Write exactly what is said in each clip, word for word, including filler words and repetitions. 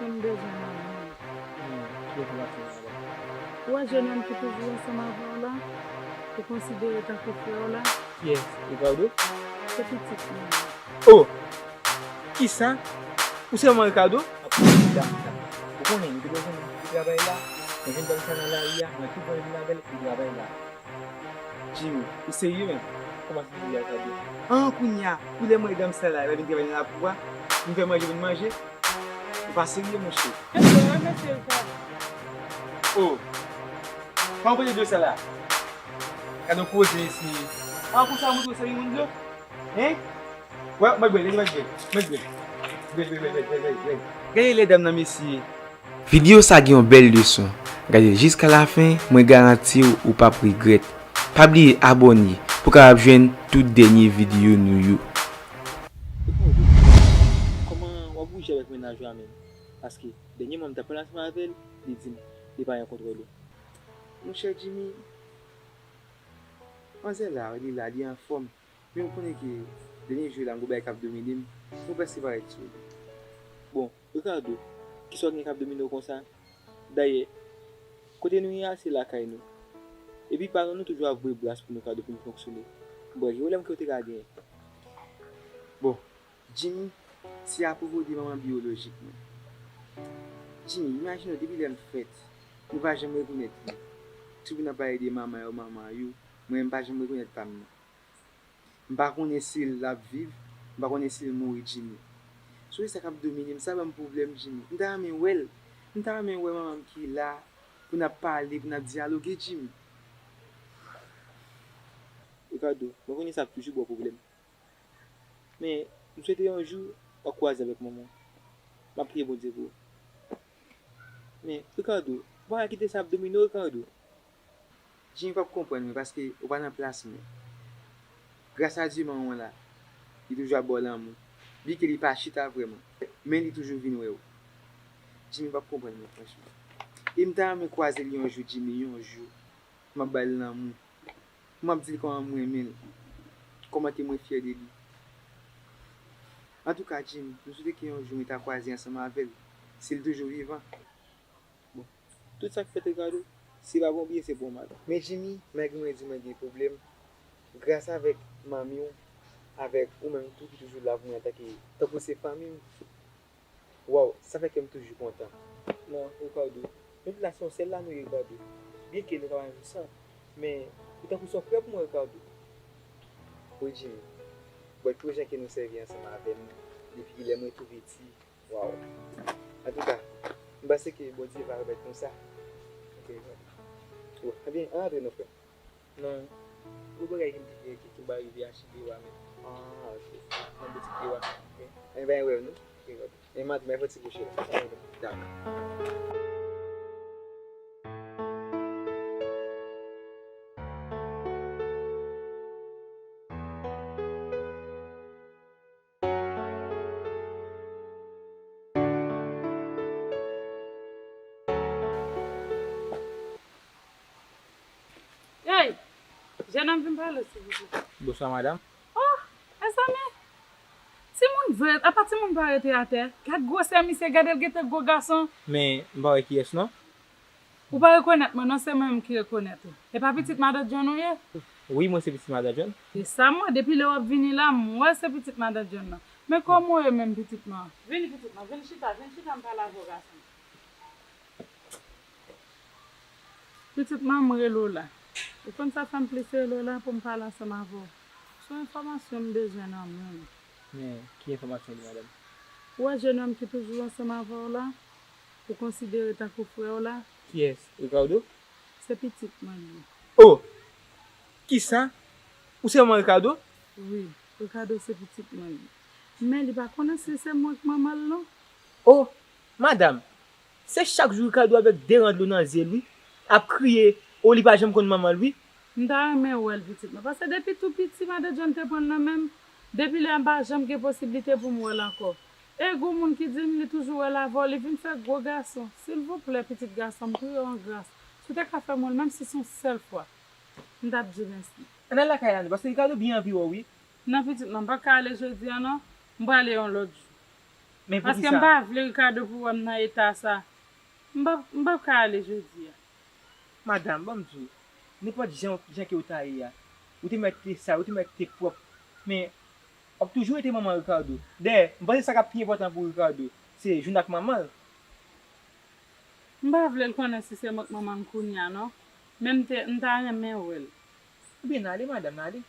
M bezwen nan men. Hmm, ki enfòmasyon w gen la? Ou wè jennonm ki toujou ansanm avè w la, ou konsidere tankou frè w la? Kiyès? Ricardo? Se pitit mwen. Oh! Kisa? Ou se manman Ricardo? Ap pran ti dam sa. Ou konnen, nou te bezwen li travay la. Mwen jwenn dam sa nan lari a, mwen tou pran vin avè l, li travay la. Jimmy, ou serye menm? Kòman se serye a, Ricardo? An, kounye a, pou lè m wè dam sa la, l ap vin travay nan lakou a, vin fè manje, vin manje. Ou pa serye, monchè. Mesye, wè mesye Ricardo. Oh! Kòman w pale dlo sa la? Gade yon koze isi. An, konsa moun yo serye moun yo? Hein? Wè, mwen bwè, mwen bwè, mwen bwè. Bwè, bwè, bwè, bwè, bwè, bwè. Gade lè dam nan, mesye. Videyo sa gen yon bèl leson. Gade l jiska lafen, mwen garanti w, ou p ap regrèt. Pa bliye abòne pou w kapab jwenn tout dènye videyo nou yo. Kòman w ap bouje avèk mennaj ou a menm? Paske dènyèman m t ap pale ansanm avè l, li di m li pa rankontre w. Monchè Jimmy, manzè la, li la, li anfòm. Men ou konnen ke dènye jou la, m gon bagay k ap domine m, mwen prèske parèt sou li. Bon, Ricardo, kisa w gen k ap domine w konsa? Dayè, kote nou ye a, se lakay nou. Epi paran nou toujou ap voye bras pou nou kado pou nou fonksyone. M pa wè ki pwoblèm ke w te ka genyen. Bon, Jimmy, se apwopo de manman biyolojik mwen. Jimmy, imajine w, depi lè m fèt, nou pa janm rekonèt li. Toujou n ap pale de manman yo, manman yo, mwen, m pa janm rekonèt pa m nan. M pa konnen si l ap viv, m pa konnen si l mouri, Jimmy. Sonje sa k ap domine m, sa ban m pwoblèm, Jimmy. M ta renmen wè l. M ta renmen wè manman m ki la, pou n ap pale, pou n ap dyaloge, Jimmy. Ricardo, mwen konnen sa ap toujou ba w pwoblèm. Men, m swete yon jou, w ap kwaze avèk manman w. M ap priye Bondye pou ou. Men, Ricardo, ou pa ka kite sa ap domine w, Ricardo. Jimmy p ap konprann mwen paske ou pa nan plas mwen. Gras a Dye manman w la, li toujou ap ba w lanmou. Byenke li pa chita vrèman, men li toujou vin wè w. Jimmy p ap konprann mwen franchman. E m ta renmen kwaze l yon jou, Jimmy, yon jou. M ap ba l lanmou. M ap di l kòman m renmen l. Kòman ke mwen fyè de li. Antouka, Jimmy, m swete ke yon jou mwen ta kwaze ansanm avè l, si l toujou vivan. Bon, tout sa k fèt, Ricardo, se pa bon byen, se bon mal. Men Jimmy, malgre mwen di mwen gen pwoblèm, gras avèk manmi w, avèk ou menm tou ki toujou la pou mwen antanke, tankou se fanmi m. Waw, sa fè kè m toujou kontan. Non, Ricardo, nou tout la se yon sèl la nou ye, Ricardo. Byenke nou ka pa menm san, men ou tankou se yon frè pou mwen, Ricardo. Wi, Jimmy. Bon, pou jan ke nou sèvi ansanm avè m depi lè mwen tou piti, waw. Antouka, m panse ke Bondye va remèt nou sa. Ok, bon. Bon, ebyen, ann antre non, frè. Non, gwo bagay ki m te gen ki tou ba rive achte dewa men. Ah, ok. Nan boutik dewa. Ok. Ebyen, wè nou. Ok, ok. E m antre, men fò ti kouche la. Dakò. Ey! Jennonm, vin pale, silvouplè. Bonswa, madanm. Oh, mezanmi! Timoun vre, apa timoun pa rete atè? Gad gwosè misye, gade l gentan gwo gason. Men, m pa wè kiyès non. Ou pa rekonèt mwen non, se mwen menm ki rekonèt ou. E pa pitit madan John ou ye? Wi, mwen se pitit madan John. E sa m wè, depi lè w ap vini la, m wè se pitit madan John nan. Men kòman w ye menm, pitit mwen? Vini, pitit mwen, vin chita, vin chita, m pale avè w, gason. Pitit mwen, m rele w la. Ou konn sa fè m plis rele w la pou m pale ansanm avè w. Se yon enfòmasyon m bezwen nan men w. Men, ki enfòmasyon li, madanm? Ou wè jennonm ki toujou ansanm avè w la? Ou konsidere tankou frè w la? Kiyès? Ricardo? Se pitit mwen li ye. Oh! Kisa? Ou se manman Ricardo? Wi, Ricardo se pitit mwen li ye. Men li pa konnen si se mwen k manman l non. Oh! Madanm, se chak jou Ricardo avèk de ran dlo nan zye l wi, ap kriye, oh li pa janm konn manman l wi. M ta renmen wè l pitit mwen, paske depi tou piti madan John te pran l nan men m, depi lè a m pa janm gen posiblite pou m wè l ankò. E gon moun ki di m li toujou wè l avè w, li vin fè gwo gason. Silvouplè, pitit gason m, m priye w an gras, si w te ka fè m wè l, menm si se yon sèl fwa, m t ap di w mèsi. Ann al lakay la nou, paske Ricardo byen anvi wè w wi. Non, pitit mwen, m p ap ka ale jodi a non, m prale yon lòt jou. Men poukisa? Paske m pa vle Ricardo pou wè m nan eta sa. M p ap, m p ap ka ale jodi a. Madanm, ban m di w, nenpòt jan, jan ke w ta ye a, ou te mèt te sal, ou te mèt te pwòp. Men, w ap toujou rete manman Ricardo. Dayè, m panse sa k ap pi enpòtan pou Ricardo, se jwenn ak manman l. M pa vle l konnen si se mwen k manman l kounye a, non. Men m te, m ta renmen wè l. Ebyen, n ale, madanm, n ale.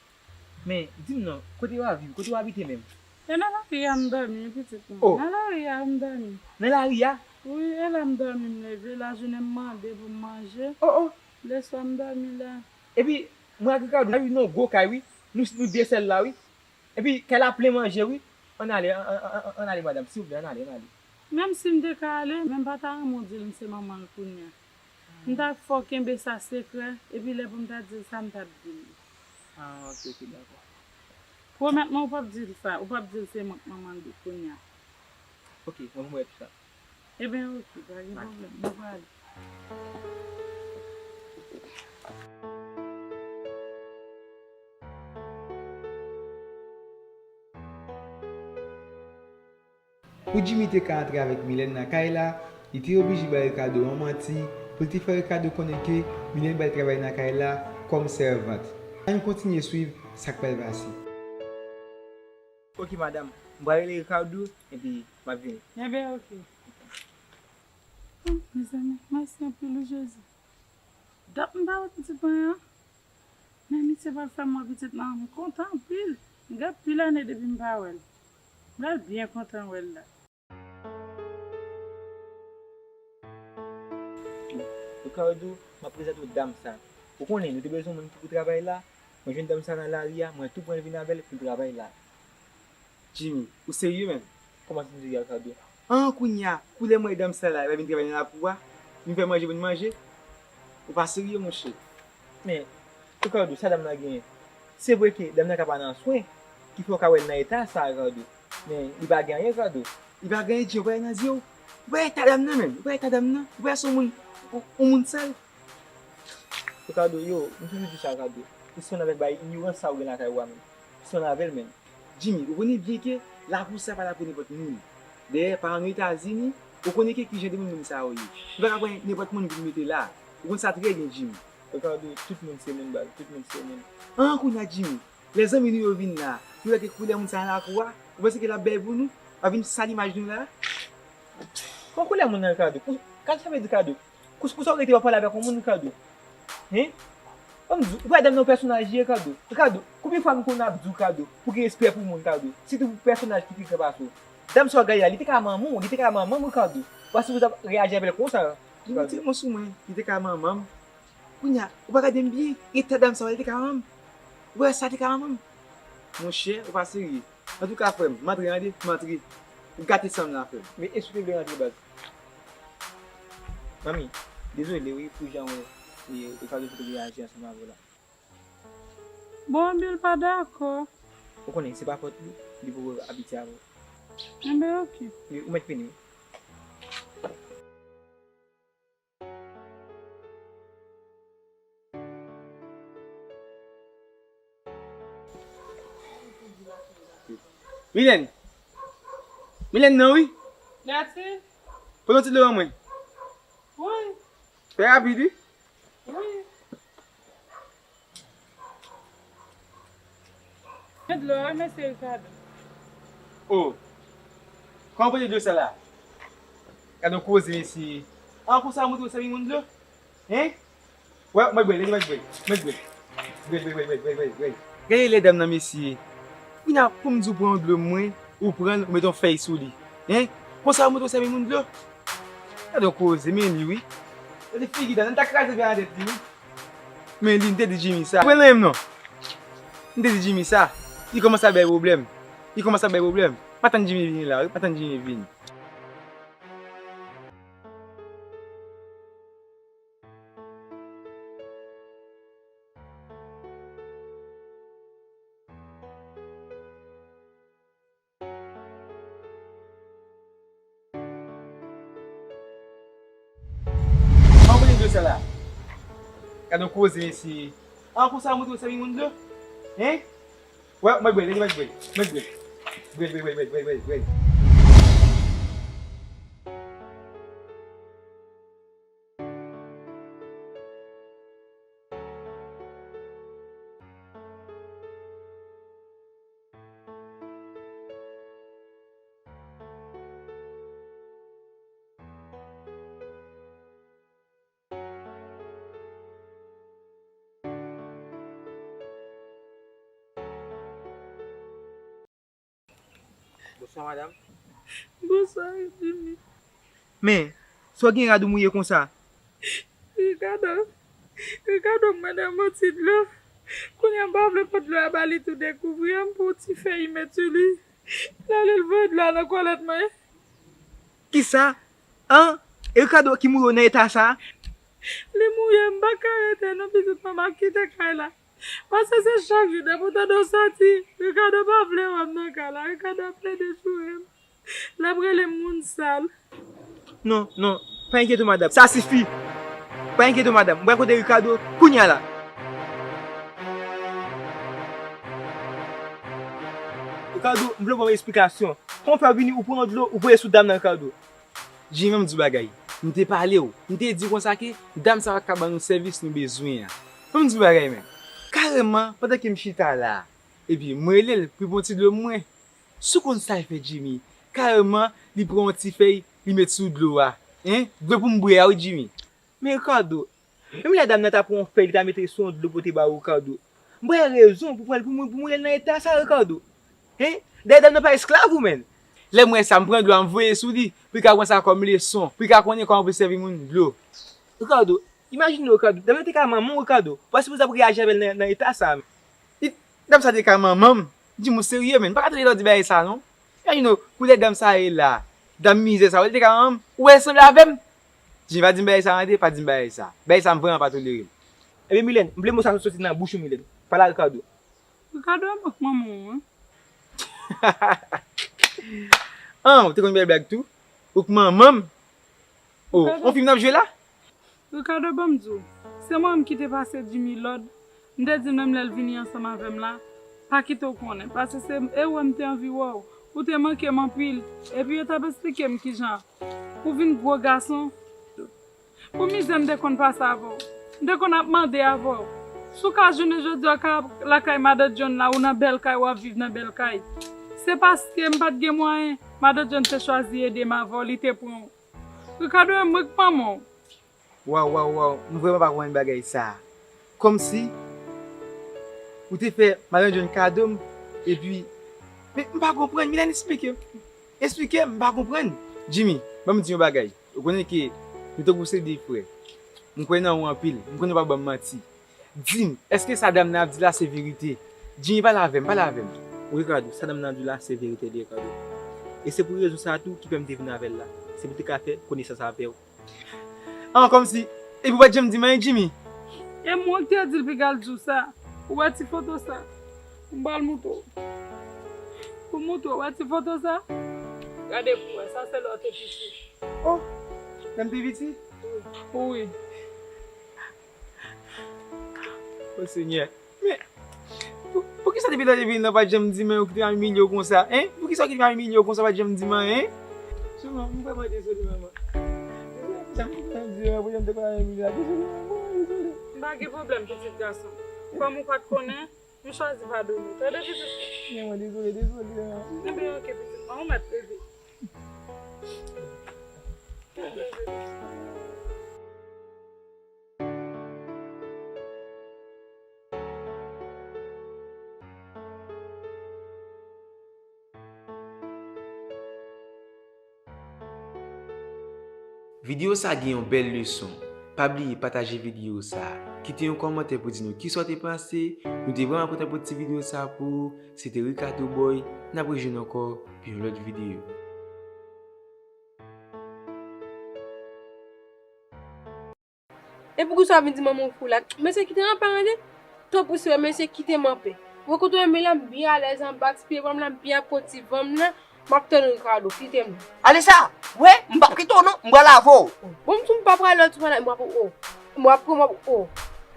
Men, di m non, kote w ap viv, kote w abite menm? E nan lari a m dòmi, pitit mwen. Oh. Nan lari a m dòmi. Nan lari a? Wi, e la m dòmi, m leve, lajounen m mande pou m manje. Oh, oh. Leswa m dòmi la. Epi, mwen ak Ricardo, n ap viv nan yon gwo kay, wi. Nou, nou de sèl la, wi. Epi, kay la plen manje, wi. Ann ale, ann, ann, ann, ann ale, madanm, silvouplè, ann ale, ann ale. Menm si m te ka ale, men m pa ta renmen w di l m se manman l kounye a. M ta fè w kenbe sa sekrè, epi lè pou m ta di l sa, m t ap di l. Ah, ok, ok, dakò. Pwomèt mwen ou p ap di l sa, ou p ap di l se mwen k manman l kounye a. Ok, mwen pwomèt ou sa. Ebyen, ok, pa gen pwoblèm, nou prale. Pou Jimmy te ka antre avèk Milène nan kay la, li te oblije bay Ricardo yon manti pou l te fè Ricardo konnen ke Milène pral travay nan kay la kòm sèvant. Ann kontinye swiv sa k pral pase. Ok, madanm. M pral rele Ricardo, epi m ap vini. Enben, ok. Oh, mezanmi, mèsi anpil, wi, Jezi. Dat m pa wè pitit mwen an. Men misye pral fè m wè pitit mwen an, m kontan anpil. M gen anpil ane depi m pa wè l. M pral byen kontan wè l la. Ricardo, m ap prezante w dam sa. Ou konnen, nou te bezwen moun ki pou travay la. Mwen jwenn dam sa nan lari a, mwen tou pran l vin avè l pou l travay la. Jimmy, ou serye menm? Kòman sa m serye, Ricardo? An, kounye a, pou lè m wè dam sa la, l ap vin travay nan lakou a, vin fè manje pou n manje? Ou pa serye, monchè. Men, Ricardo, sa dam nan genyen? Se vre ke dam nan ka pa nan swen, ki fè w ka wè l nan eta sa, Ricardo. Men, li pa gen anyen, Ricardo. Li pa gen anyen, Jimmy, ou pa wè nan zye w? Ou pa wè eta dam nan, menm? Ou pa wè eta dam nan? Ou pa wè se yon moun, yon, yon moun sal? Ricardo, yo, m toujou di sa, Ricardo. Ou sonn avèk bay inyorans sa ou gen lakay ou a menm. Ou sonn avè l menm. Jimmy, ou konnen byen ke lakou sa pa la pou nenpòt moun. Dayè, paran nou Etazini, ou konnen ke kijan de moun moun sa yo ye. Nou pa ka pran nenpòt moun vin mete la. Ou konn sa trè byen, Jimmy. Ricardo, tout moun se moun, baz. Tout moun se moun. An, kounye a, Jimmy, lè zanmi nou yo vin la, yo wè ke koulè moun sa nan lakou a, ou panse ke l ap bèl pou nou? L ap vin sal imaj nou la? Bon, koulè moun nan, Ricardo. Pou, gad sa m di, Ricardo. Kous, kousa w rete w ap pale avèk yon moun, Ricardo? Hein? Ban m di w, ou wè dam nan yon pèsonaj li ye, Ricardo. Ricardo, konbyen fwa m konn ap di w, Ricardo, pou gen respè pou moun, Ricardo? Sitou pou pèsonaj ki pi gran pase w. Dam sa w gade la, li te ka manman w, li te ka manman m, Ricardo. Ou pa sipoze ap reyaji avè l konsa, Ricardo. Li mete mo sou mwen, li te ka manman m. Kounye a, ou pa gade m byen, eta dam sa w, li te ka manman m. Ou wè sa te ka manman m? Monchè, ou pa serye. Antouka, frè m, m antre tande, m antre. Ou gate san m la, frè m. Men èske w te vle rantre, baz? Manmi, dezole wi pou jan w, e, Ricardo te reyaji ansanm avè w la. Bon, Bill pa dakò. Ou konnen, se pa fòt li, li poko abitye avè w. Enben, ok. Wi, ou mèt vini wi. Milène! Milène nan wi! Gati? Pote yon ti dlo ban mwen. Wi. Fè rapid wi. Wi. Men dlo a, mesye Ricardo. Oh. Kòman w pote dlo sa la? Gade yon koze, mesye. An, konsa w montre w sèvi moun dlo? Hein? Wè, mwen bwè, mwen bwè, mwen bwè. Bwè, bwè, bwè. Gade lè dam nan, mesye. Kounye a, pou m di w pran yon dlo mwen, ou pran l, ou mete yon fèy sou li. Hein? Konsa w montre w sèvi moun dlo? Gade yon koze, men li wi. Gade figi dam nan, li ta kraze vè nan tèt li wi. Men li, m te di Jimmy sa. Ou pran nan men m non. M te di Jimmy sa. Li kòmanse ap bay pwoblèm. Li kòmanse ap bay pwoblèm. Pa tann Jimmy vini la wi, pa tann Jimmy vini. An konnen dlo sa la. Gade yon koze, mesye. An konsa montre w sèvi moun dlo? Hein? Wè, mwen bwè, mwen bwè, mwen bwè. Bwè, bwè, bwè. Bwè, bwè, bwè, bwè, bwè. Bonswa, madanm. Bonswa, Jimmy. Men, sa w gen rad ou mouye konsa? Ricardo, Ricardo mande m yon ti dlo. Kounye a m pa vle pot dlo a ba li tou dekouvri an pou ti fèy met sou li. L ale l voye dlo a nan kolèt mwen. Kisa? An? E Ricardo ki mouye w nan eta sa? Li mouye, m pa ka rete non pitit mwen, m ap kite kay la. Paske se chak jou depi w tande w soti, Ricardo pa vle wè m nan kay la, Ricardo ap plede joure m. L ap rele m moun sal. Non, non, pa enkyete w madanm, sa sifi. Pa enkyete w madanm, m pral kote Ricardo kounye a la. Ricardo, m vle w ban m esplikasyon. Kòman w fè w vini, ou pran dlo, ou voye sou dam nan, Ricardo? Jimmy, ban m di w bagay. M te pale w. M te di w konsa ke dam sa pa ka ban nou sèvis nou bezwen an. Ban m di w bagay, men. Kareman, pandan ke m chita la, epi m rele l pou l pran ti dlo mwen. Si w konn sa l fè, Jimmy, kareman, li pran yon ti fèy, li met sou dlo a. Hein? Dlo pou m bwè a, wi, Jimmy. Men Ricardo, menm lè dam nan ta pran yon fèy, li ta mete sou yon dlo pou te ba ou, Ricardo. M pa gen rezon pou pran l pou mwen, pou mwen nan eta sa, Ricardo. Hein? Dayè dam nan pa esklav ou, menm. Lè m wè sa, m pran dlo a, m voye sou li, pou li ka pran sa kòm leson, pou li ka konnen kòman pou l sèvi moun dlo. Ricardo, imajine w, Ricardo, dam nan te ka manman w, Ricardo. Ou pa sipoze ap reyaji avè l nan, nan eta sa, menm. Li, dam sa te ka manman m. Di m ou serye, menm. M pa ka tande lè w di bagay sa, non. Imajine w, koulè dam sa ye la. Dam mizè sa, ou te ka manman m. Ou wè l sanble avè m? Jimmy, pa di m bagay sa, tande, pa di m bagay sa. Bagay sa, m vrèman pa tolere l. Ebyen, Milène, m vle mo sa soti nan bouch ou, Milène. Pale a Ricardo. Ricardo, mwen k manman w, wi. An, ou te konn bèl blag tou? Ou k manman m? Oh, on fim n ap jwe la? Ricardo, ban m di w, se mwen menm ki te pase Jimmy lòd. M te di l menm lè l vini ansanm avè m la, pa kite w konnen, paske se e wè m te anvi wè w. Ou te manke m anpil, epi yo t ap esplike m kijan ou vin gwo gason. Pou mizè m te konn pase avè w, m te konn ap mande avè w. Si w ka jounen jodi a ka lakay madan John la, ou nan bèl kay, w ap viv nan bèl kay. Se paske m pa t gen mwayen, madan John te chwazi ede m avè w, li te pran w. Ricardo, e mwen k manman w. Waw, waw, waw, m vrèman pa konprann bagay sa a. Kòmsi ou te fè madan John kado m, epi, men m pa konprann, Milène, esplike m. Esplike m, m pa konprann. Jimmy, ban m di yon bagay. Ou konnen ke nou tankou se de frè. M kwè nan ou anpil. M konnen w pa ban m manti. Di m, èske sa dam nan ap di la se verite? Jimmy, pale avè m, pale avè m. Wi, Ricardo, sa dam nan ap di la se verite li ye, Ricardo. E se pou rezon sa a tou ki fè m te vin avè l la. Se pou te ka fè konesans avè w. An, kòmsi, epi w pa t janm di m anyen, Jimmy? E mwen ki te di l piga l di w sa. Ou wè ti foto sa? M pral montre w. Pou montre w, wè ti foto sa? Gade pou w wè, sa se lè w te piti. Oh, lè m te piti? Wi. O Senyè. Men, pou, poukisa depi lè w te vin la, w pa t janm di m anyen, ou kite m ap imilye w konsa, en? Poukisa w kite m ap imilye w konsa, w pa t janm di m anyen, en? Manman, m vrèman dezole, manman. Dezole, jan m te di w, pou jan m te pale imilye la. Dezole, manman, dezole. M pa gen pwoblèm, pitit gason. Kòm ou pa t konnen, m chwazi padone w. Tande, pitit mwen. Manman, dezole, dezole, manman. Ebyen, oke, pitit mwen, ou mèt leve. Videyo sa gen yon bèl leson. Pa bliye pataje videyo sa. Kite yon kòmantè pou di nou kisa w te panse. Nou te vrèman kontan pote ti videyo sa pou ou. Se te Ricardo Boy. N ap rejwenn ankò pou yon lòt videyo. E poukisa w vin di manman w fou la? Mesye kite m ap pale, tanpri silvouplè, mesye kite m anpe. Ou wè kote w ye m la, m byen alèz anba ti pye bwa m la, m byen ap pran ti van m nan, m ap tann Ricardo, kite m. Alisa, wè, m p ap kite w non, m pral avè w. Bon, m di w m pa prale, lè w di w pa prale, m ap, oh, m ap pran, m ap, oh.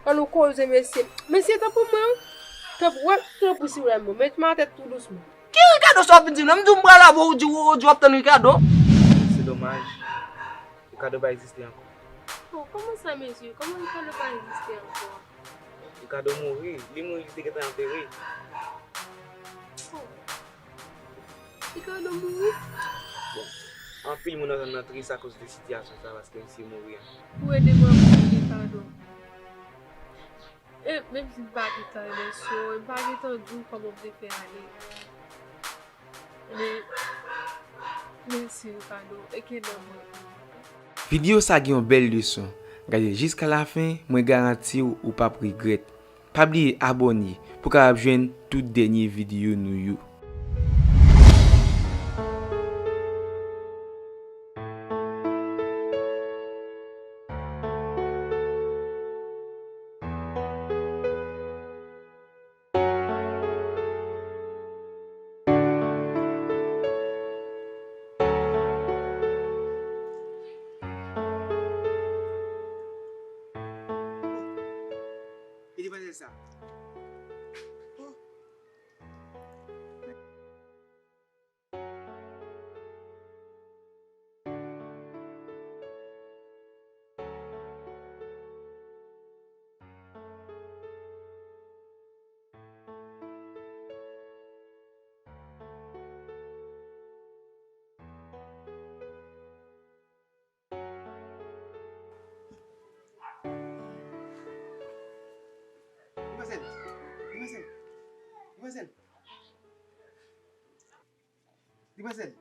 An nou koze, mesye. Mesye, tanpri mwen, wi. Tanpri, wè, tanpri silvouplè, met m atè tou dousman. Ki Ricardo sa w ap vin di m nan? M di w m pral avè w, ou di w, ou di w ap tann Ricardo. Se domaj, Ricardo pa egziste ankò. Oh, kòman sa, mesye? Kòman Ricardo pa egziste ankò? Ricardo mouri, li mouri, li te gentan antere. Oh. Ricardo mouri? Bon, anpil moun nan zòn nan tris akoz de sitiyasyon sa, paske misye mouri an. Pou ede m anpil, Ricardo. E, menm si m pa gentan renmen w, m pa gentan di w kòman m te fè ale. Men, Mèsi, Ricardo. E ke lè mwen. Videyo sa gen yon bèl leson. Gade l jiska lafen, mwen garanti w ou p ap regrèt. Pa bliye abòne pou w kapab jwenn tout dènye videyo nou yo. E demwazèl sa. Oh. Demwazèl! Demwazèl! Demwazèl! Demwazèl!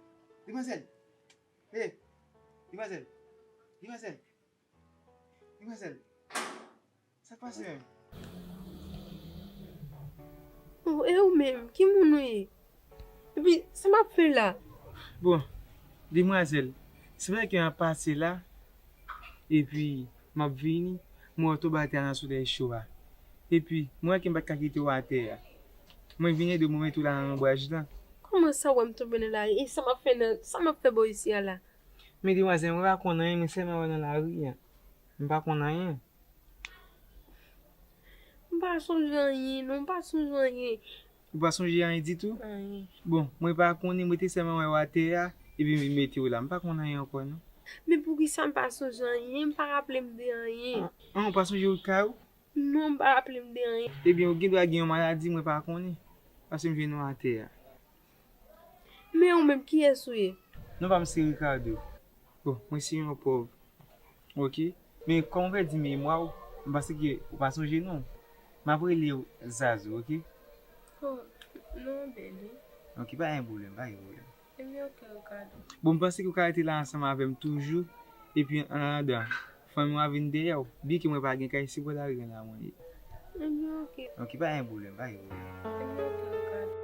Demwazèl! Hey! Demwazèl! Demwazèl! Demwazèl! Sa k pase menm? Oh, e ou menm? Ki moun ou ye? Epi, sa m ap fè la? Bon, demwazèl, se vre ke m ap pase la, epi m ap vini, m wè w tonbe atè a nan solèy cho a. Epi, m wè ke m pa t ka kite w atè a. Mwen vin ede w, mwen mete w la nan lonbraj lan. Kòman sa w wè m tonbe nan lari? E sa m ap fè nan, sa m ap fè bò isi a la? Men demwazèl, mwen pa konn anyen, mwen sèlman wè nan lari a. M pa konn anyen. M pa sonje anyen, non, m pa sonje anyen. Ou pa sonje anyen ditou? Anyen. Bon, mwen pa konnen, mwen te sèlman wè w atè a, epi m vin mete w la. M pa konn anyen ankò, non. Men poukisa m pa sonje anyen? M pa raple m de anyen. An, an, ou pa sonje wout kay ou? Non, m pa raple m de anyen. Ebyen, ou gen dwa gen yon maladi, mwen pa konnen. Paske m jwenn ou atè a. Men ou menm, kiyès ou ye? Non pa m se Ricardo. Bon, mwen se yon pòv. Ok. Men kòm ou pèdi memwa w, m panse ke ou pa sonje non. M ap rele w Zazou, ok? Oh, non, bebe. Ok, pa gen pwoblèm, pa gen pwoblèm. Ebyen, ok, Ricardo. Bon, m panse ke ou ka rete la ansanm avè m toujou. Epi, an adan, fanmi w a vin dèyè w. Byen ke mwen pa gen kay, se bò lari a la mwen ye. Ebyen, ok. Ok, pa gen pwoblèm, pa gen pwoblèm. Ebyen, ok, Ricardo.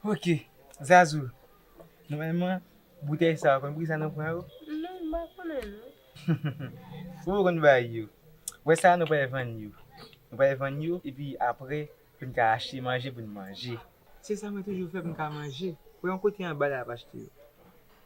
Ok, Zazou. Nòmalman, boutèy sa, ou konn poukisa nou pran yo? Non, m pa konnen, non. Ou konn bay yo. Wè sa, nou pral vann yo. Nou pral vann yo, epi apre, pou n ka achte manje pou n manje. Se sa mwen toujou fè pou n ka manje. Wè yon kote anba la ap achte yo.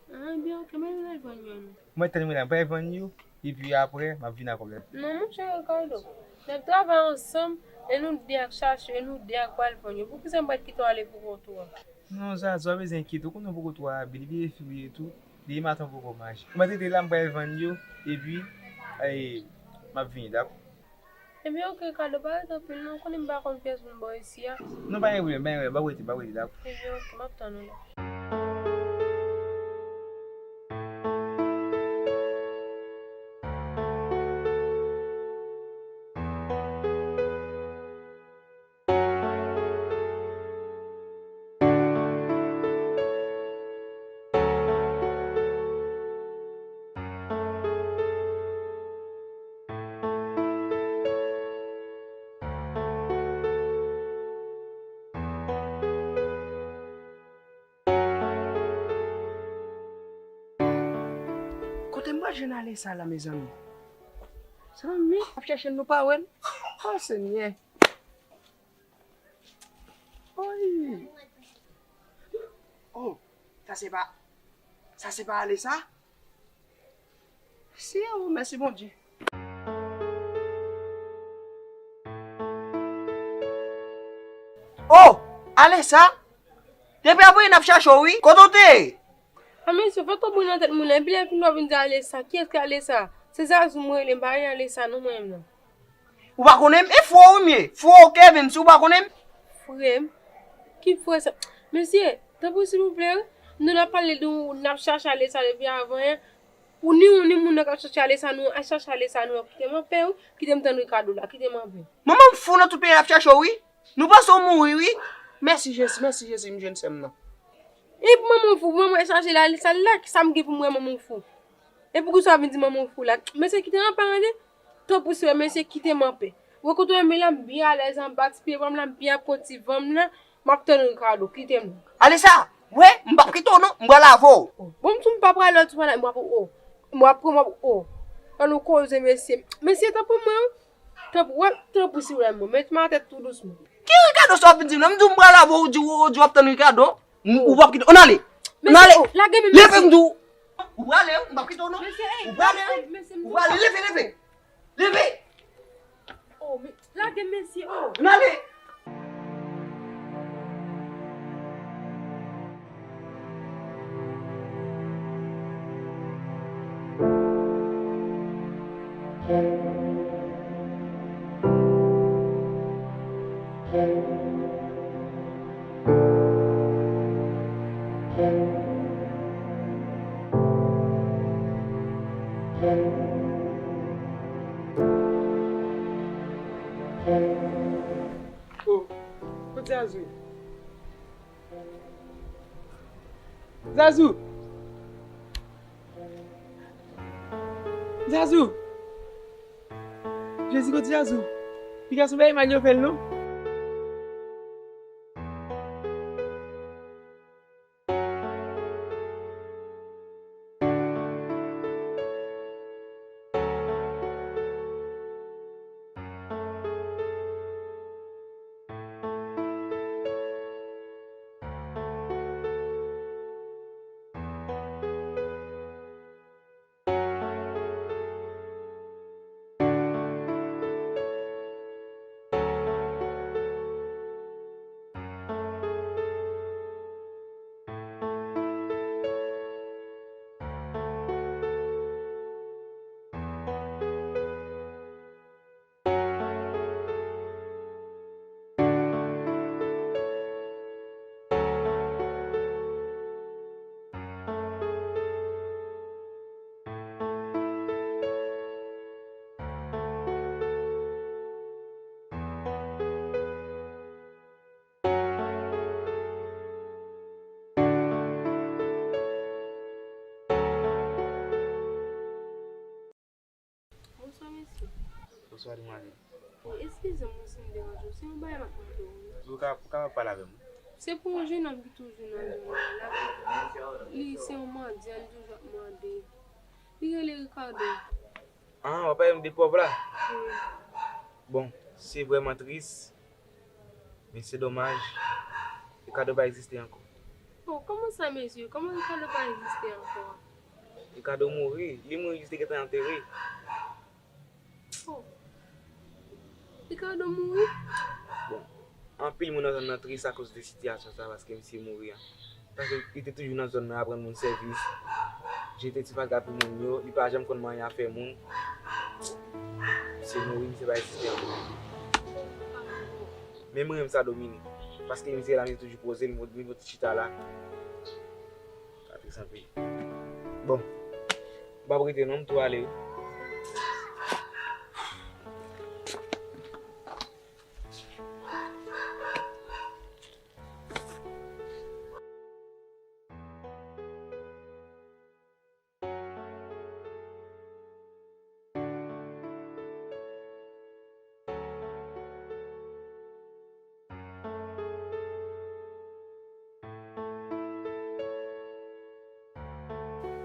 Ah, ebyen, ok, mwen al vann yo, non. Mwen tann mwen la, mwen pral vann yo, epi apre, m ap vin ak kòb la. Non, monchè Ricardo, n ap travay ansanm, e nou de ak chache, e nou de ak pral vann yo. Poukisa m pral kite w ale pou kont ou a? Non, Zaza, w pa bezwen enkyete, ou konnen pou kont ou a, li vye fi li ye tou, depi maten poko manje. Mwen te la, m pral vann yo, epi, e, m ap vini, dakò? Ebyen, ok, Ricardo, pa rete anpil non, ou konnen m pa konn pyès moun bò isi a. Non, pa gen pwoblèm, pa gen pwoblèm, pa rete, pa rete, dakò? Ebyen, ok, m ap tann ou la. Pa jwenn Alessa la, mezanmi. Zanmi, ap chèche l, nou pa wè l. Oh, Senyè. Oy. Oh, sa se pa, sa se pa Alessa? Si, oh, mèsi Bondye. Oh, Alessa? Depi apre n ap chache w, wi. Kote w te ye? A, mesye, fè twòp bri nan tèt moun nan. Epi lè fin w ap vin di Alessa. Kiyès ki Alessa? Se Zazou mwen rele, m pa rele Alessa non mwen menm nan. Ou pa konnen m? E frè w wi m ye. Frè w Kevin, si w pa konnen m? Frè m? Ki frè sa? Mesye, tanpri silvouplè, wi. Nou n ap pale de w, n ap chache Alessa depi avan yè. Ou ni ou ni moun nan k ap chache Alessa, nou, al chache Alessa, nou, kite m anpè, wi. Kite m tann Ricardo la, kite m anpè. Manman m fou nan tout peyi a ap chache w, wi. Nou panse w mouri, wi. Mèsi Jezi, mèsi Jezi, m jwenn sè m nan. E pou manman w fou, manman w chache la, Alessa la, ki sa m gen pou m wè manman w fou? E pou ki sa w vin di manman w fou la? Mesye, kite m anpè, tande. Tanpri silvouplè, mesye, kite m anpè. Ou wè kote w ye m la, m byen alèz anba ti pye van m la, m byen ap pran ti van m la, m ap tann Ricardo, kite m. Alessa, wè, m p ap kite w non, m pral avè w. Oh, bon, m tou m pa prale, tou pa la, m ap, oh, m ap pran, m ap, oh. An nou koze, mesye. Mesye, tanpri mwen, tanpri, wè, tanpri silvouplè, mwen, met m atè tou dousman. Ki Ricardo sa w ap vin di m nan? M di w m pral avè w, ou di w, ou di w ap tann Ricardo. M, ou p ap kite, ann ale. Ann ale. Mesye, oh, lage men, leve mesye. M di w. Ou prale, m p ap kite w non. Mesye, ey, ou prale, ey, mesye, m di w. Ou prale, leve, leve. Leve. Oh, men, lage m, mesye, oh. Ann ale. Oh, kote Zazou? Zazou! Zazou! Jezi, kote Zazou? Piga se yon bagay mal yo fè l non. Bonswa, mesye. Bonswa, demwazèl. Wi, eskize m, wi, si m deranje w. Se yon bagay m ap mande w, wi. Ou ka, ou kapab pale avè m. Se pou yon jenòm ki toujou nan zòn nan la. Li se yon mandyan, li toujou ap mande. Li rele Ricardo. Ah, w ap pale m de pòv la? Wi. Bon, se vrèman tris. Men se domaj, Ricardo pa egziste ankò. Oh, kòman sa, mesye? Kòman Ricardo pa egziste ankò? Ricardo mouri, li mouri, li te gentan antere. Oh. Ricardo mouri? Bon, anpil moun nan zòn nan tris akoz de sitiyasyon sa, paske misye mouri an. Paske li te toujou nan zòn nan, aprann moun sèvis, jete ti faga pou moun yo, li pa janm konn manyen afè moun. Misye mouri, misye pa egziste ankò. Men mwen renmen sa Dominique, paske misye la, misye toujou poze, li mo-, li mo-, chita la. Sa tris anpil. Bon, m p ap rete non, m tou ale wi.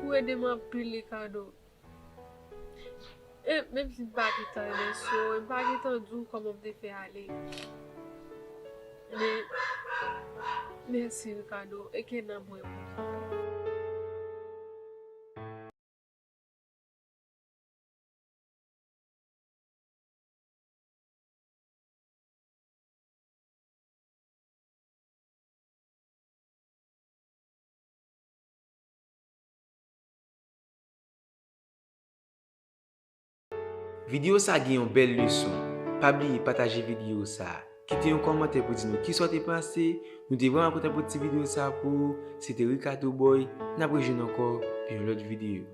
Ou ede m anpil, Ricardo. E menm si m pa gentan renmen sou, m pa gentan di w kòman m te fè ale. Men, mèsi Ricardo, e ke nanm mwen kontan. Videyo sa gen yon bèl leson. Pa bliye pataje videyo sa. Kite yon kòmantè pou di nou kisa w te panse. Nou te vrèman kontan pou ti videyo sa pou ou. Se te Ricardo Boy. N ap rejwenn ankò pou yon lòt videyo.